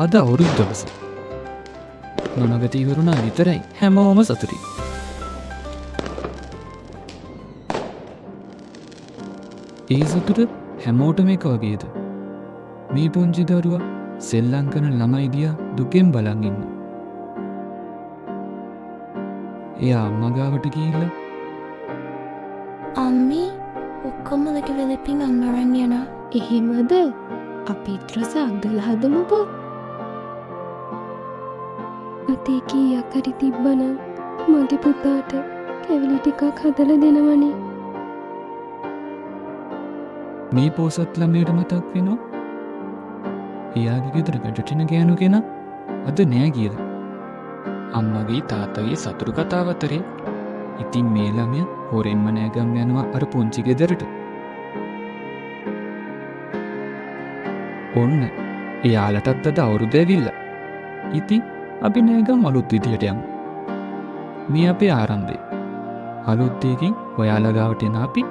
අද අවුරුදු දවස. නොනගත ඉවරුණා විතරයි හැමෝම සතුටින්. ඒ සතුට හැමෝටම එක වගේද? මේ පුංචි දරුවා සෙල්ලම් කරන ළමයි දිහා දුකෙන් බලන් ඉන්න. එයා අම්මා ගාවට ගිහිල්ලා අම්මි ඔක්කොම කැවිලි පිඟන් අරන් යනවා. එහෙමද? අපිත් රස අග්ගල හදමුකෝ. අතේ කීයක් හරි තිබ්බනම් මගේ පුතාට කැවිලි ටිකක් හදලා දෙනවනේ. මේ පෝසත් ළමයට මතක් වෙනවා එයාගේ ගෙදර වැඩට එන ගෑනු කෙනා අද නෑ කියලා. අම්මගේ තාත්තගේ සතුටු කතාව අතරේ ඉතින් මේ ළමයා හොරෙන්ම නෑගම් යනවා අර පුංචි ගෙදරට. ඔන්න එයාලටත් අද අවුරුදු ඇවිල්ලා. ඉතින් අපි නෑගම් අලුත් විදියට යමු. මේ අපේ ආරම්භය. අලුත් දෙයකින් ඔයාලා ගාවට එන අපි